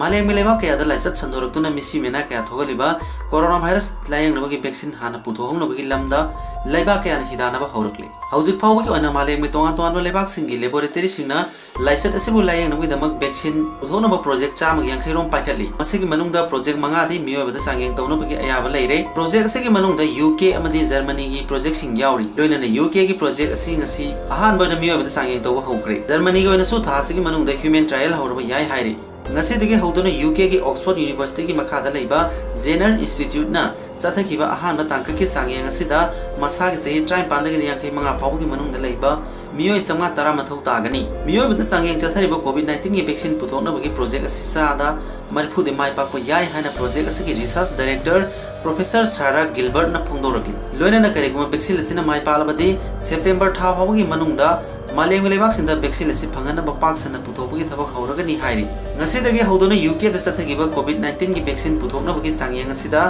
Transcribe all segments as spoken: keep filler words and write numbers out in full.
ꯃꯥꯂꯦꯝꯒꯤ ꯂꯩꯕꯥꯛ ꯀꯌꯥꯗ ꯂꯥꯏꯆꯠ ꯁꯟꯗꯣꯔꯛꯇꯨꯅ ꯃꯤꯁꯤ ꯃꯤꯅꯥ ꯀꯌꯥ ꯊꯣꯛꯍꯜꯂꯤꯕ corona virus ꯂꯥꯌꯦꯡꯅꯕꯒꯤ vaccine ꯍꯥꯟꯅ ꯄꯨꯊꯣꯛꯍꯧꯅꯕꯒꯤ ꯂꯝꯗ ꯂꯩꯕꯥꯛ ꯀꯌꯥꯅ ꯍꯤꯗꯥꯟꯅꯕ ꯍꯧꯔꯛꯂꯤ꯫ ꯍꯧꯖꯤꯛ ꯐꯥꯎꯕꯒꯤ ꯑꯣꯏꯅ ꯃꯥꯂꯦꯝꯒꯤ ꯇꯣꯉꯥꯟ ꯇꯣꯉꯥꯟꯕ ꯂꯩꯕꯥꯛꯁꯤꯡꯒꯤ laboratoryꯁꯤꯡꯅ ꯂꯥꯏꯆꯠ ꯑꯁꯤꯕꯨ ꯂꯥꯌꯦꯡꯅꯕꯒꯤꯗꯃꯛ vaccine ꯄꯨꯊꯣꯛꯅꯕ project ꯆꯥꯝꯃꯒ ꯌꯥꯡꯈꯩ ꯔꯣꯝ ꯄꯥꯏꯈꯠꯂꯤ꯫ ꯃꯁꯤꯒꯤ ꯃꯅꯨꯡꯗ project ꯃꯉꯥꯗꯤ ꯃꯤꯑꯣꯏꯕꯗ ꯆꯥꯡꯌꯦꯡ ꯇꯧꯅꯕꯒꯤ ꯑꯌꯥꯕ ꯂꯩꯔꯦ꯫ Project ꯑꯁꯤꯒꯤ ꯃꯅꯨꯡꯗ UK ꯑꯃꯗꯤ Germanyꯒꯤ projectꯁꯤꯡ ꯌꯥꯎꯔꯤ꯫ ꯂꯣꯏꯅꯅ UKꯒꯤ project ꯑꯁꯤ ꯉꯁꯤ ꯑꯍꯥꯟꯕ ꯑꯣꯏꯅ ꯃꯤꯑꯣꯏꯕꯗ ꯆꯥꯡꯌꯦꯡ ꯇꯧꯕ ꯍꯧꯈ꯭ꯔꯦ꯫ Germanyꯒꯤ ꯑꯣꯏꯅꯁꯨ ꯊꯥ ꯑꯁꯤꯒꯤ ꯃꯅꯨꯡꯗ human trial ꯍꯧꯔꯕ ꯌꯥꯏ ꯍꯥꯏꯔꯤ꯫ ꯉꯁꯤꯗꯒꯤ ꯍꯧꯗꯨꯅ UKꯒꯤ Oxford Universityꯒꯤ ꯃꯈꯥꯗ ꯂꯩꯕ Jenner Instituteꯅ ꯆꯠꯊꯈꯤꯕ ꯑꯍꯥꯟꯕ ꯇꯥꯡꯀꯛꯀꯤ ꯆꯥꯡꯌꯦꯡ ꯑꯁꯤꯗ ꯃꯁꯥꯒꯤ ꯆꯍꯤ ꯇꯔꯥꯅꯤꯄꯥꯟꯗꯒꯤꯅ ꯌꯥꯡꯈꯩ ꯃꯉꯥ ꯐꯥꯎꯕꯒꯤ ꯃꯅꯨꯡꯗ ꯂꯩꯕ ꯃꯤꯑꯣꯏ ꯆꯥꯝꯃꯉꯥ ꯇꯔꯥ ꯃꯊꯧ ꯇꯥꯒꯅꯤ꯫ ꯃꯤꯑꯣꯏꯕꯗ ꯆꯥꯡꯌꯦꯡ ꯆꯠꯊꯔꯤꯕ COVID nineteenꯒꯤ vaccine ꯄꯨꯊꯣꯛꯅꯕꯒꯤ project ꯑꯁꯤ ꯆꯥꯗ ꯃꯔꯤꯐꯨꯗꯤ ꯃꯥꯏ ꯄꯥꯛꯄ ꯌꯥꯏ ꯍꯥꯏꯅ project ꯑꯁꯤꯒꯤ research director Professor Sarah Gilbertꯅ ꯐꯣꯡꯗꯣꯔꯛꯂꯤ꯫ ꯂꯣꯏꯅꯅ ꯀꯔꯤꯒꯨꯝꯕ vaccine ꯑꯁꯤꯅ ꯃꯥꯏ ꯄꯥꯛꯂꯕꯗꯤ September ꯊꯥ ꯐꯥꯎꯕꯒꯤ ꯃꯅꯨꯡꯗ ꯃꯥꯂꯦꯝꯒꯤ ꯂꯩꯕꯥꯛꯁꯤꯡꯗ vaccine ꯑꯁꯤ ꯐꯪꯍꯟꯅꯕ ꯄꯥꯛ ꯁꯟꯅ ꯄꯨꯊꯣꯛꯄꯒꯤ ꯊꯕꯛ ꯍꯧꯔꯒꯅꯤ ꯍꯥꯏꯔꯤ꯫ ꯉꯁꯤꯗꯒꯤ ꯍꯧꯗꯨꯅ UKꯗ ꯆꯠꯊꯈꯤꯕ COVID nineteenꯒꯤ vaccine ꯄꯨꯊꯣꯛꯅꯕꯒꯤ ꯆꯥꯡꯌꯦꯡ ꯑꯁꯤꯗ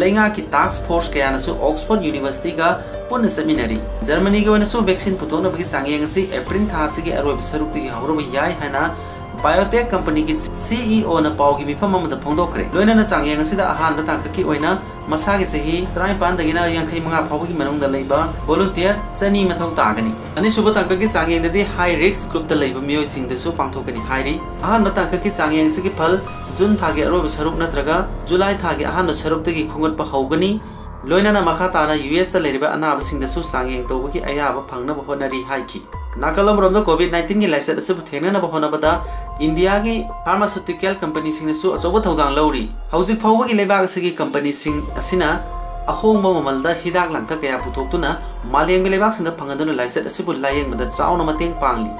ꯂꯩꯉꯥꯛꯀꯤ task force ꯀꯌꯥꯅꯁꯨ Oxford Universityꯒ ꯄꯨꯟꯅ ꯆꯠꯃꯤꯟꯅꯔꯤ꯫ Germanyꯒꯤ ꯑꯣꯏꯅꯁꯨ vaccine ꯄꯨꯊꯣꯛꯅꯕꯒꯤ ꯆꯥꯡꯌꯦꯡ ꯑꯁꯤ April ꯊꯥ ꯑꯁꯤꯒꯤ ꯑꯔꯣꯏꯕ ꯁꯔꯨꯛꯇꯒꯤ ꯍꯧꯔꯕ ꯌꯥꯏ ꯍꯥꯏꯅ biotech companyꯒꯤ CEOꯅ ꯄꯥꯎꯒꯤ ꯃꯤꯐꯝ ꯑꯃꯗ ꯐꯣꯡꯗꯣꯛꯈ꯭ꯔꯦ꯫ ꯂꯣꯏꯅꯅ ꯆꯥꯡꯌꯦꯡ ꯑꯁꯤꯗ ꯑꯍꯥꯟꯕ ꯇꯥꯡꯀꯛꯀꯤ ꯑꯣꯏꯅ ꯃꯁꯥꯒꯤ ꯆꯍꯤ ꯇꯔꯥꯅꯤꯄꯥꯟꯗꯒꯤꯅ ꯌꯥꯡꯈꯩ ꯃꯉꯥ ꯐꯥꯎꯕꯒꯤ ꯃꯅꯨꯡꯗ ꯂꯩꯕ volunteer ꯆꯅꯤ ꯃꯊꯧ ꯇꯥꯒꯅꯤ꯫ ꯑꯅꯤꯁꯨꯕ ꯇꯥꯡꯀꯛꯀꯤ ꯆꯥꯡꯌꯦꯡꯗꯗꯤ high risk groupꯇ ꯂꯩꯕ ꯃꯤꯑꯣꯏꯁꯤꯡꯗꯁꯨ ꯄꯥꯡꯊꯣꯛꯀꯅꯤ ꯍꯥꯏꯔꯤ꯫ ꯑꯍꯥꯟꯕ ꯇꯥꯡꯀꯛꯀꯤ ꯆꯥꯡꯌꯦꯡ ꯑꯁꯤꯒꯤ ꯐꯜ June ꯊꯥꯒꯤ ꯑꯔꯣꯏꯕ ꯁꯔꯨꯛ ꯅꯠꯇ꯭ꯔꯒ July ꯊꯥꯒꯤ ꯑꯍꯥꯟꯕ ꯁꯔꯨꯛꯇꯒꯤ ꯈꯣꯝꯒꯠꯄ ꯍꯧꯒꯅꯤ꯫ ꯂꯣꯏꯅꯅ ꯃꯈꯥ ꯇꯥꯅ USꯇ ꯂꯩꯔꯤꯕ ꯑꯅꯥꯕꯁꯤꯡꯗꯁꯨ ꯆꯥꯡꯌꯦꯡ ꯇꯧꯕꯒꯤ ꯑꯌꯥꯕ ꯐꯪꯅꯕ ꯍꯣꯠꯅꯔꯤ ꯍꯥꯏꯈꯤ꯫ ꯅꯥꯀꯜ ꯑꯃꯔꯣꯝꯗ COVID nineteenꯒꯤ ꯂꯥꯏꯆꯠ ꯑꯁꯤꯕꯨ ꯊꯦꯡꯅꯅꯕ ꯍꯣꯠꯅꯕꯗ ꯏꯟꯗꯤꯌꯥꯒꯤ pharmaceutical companyꯁꯤꯡꯅꯁꯨ ꯑꯆꯧꯕ ꯊꯧꯗꯥꯡ ꯂꯧꯔꯤ꯫ ꯍꯧꯖꯤꯛ ꯐꯥꯎꯕꯒꯤ ꯂꯩꯕꯥꯛ ꯑꯁꯤꯒꯤ companyꯁꯤꯡ ꯑꯁꯤꯅ ꯑꯍꯣꯡꯕ ꯃꯃꯜꯗ ꯍꯤꯗꯥꯛ ꯂꯥꯡꯊꯛ ꯀꯌꯥ ꯄꯨꯊꯣꯛꯇꯨꯅ ꯃꯥꯂꯦꯝꯒꯤ ꯂꯩꯕꯥꯛꯁꯤꯡꯗ ꯐꯪꯍꯟꯗꯨꯅ ꯂꯥꯏꯆꯠ ꯑꯁꯤꯕꯨ ꯂꯥꯌꯦꯡꯕꯗ ꯆꯥꯎꯅ ꯃꯇꯦꯡ ꯄꯥꯡꯂꯤ꯫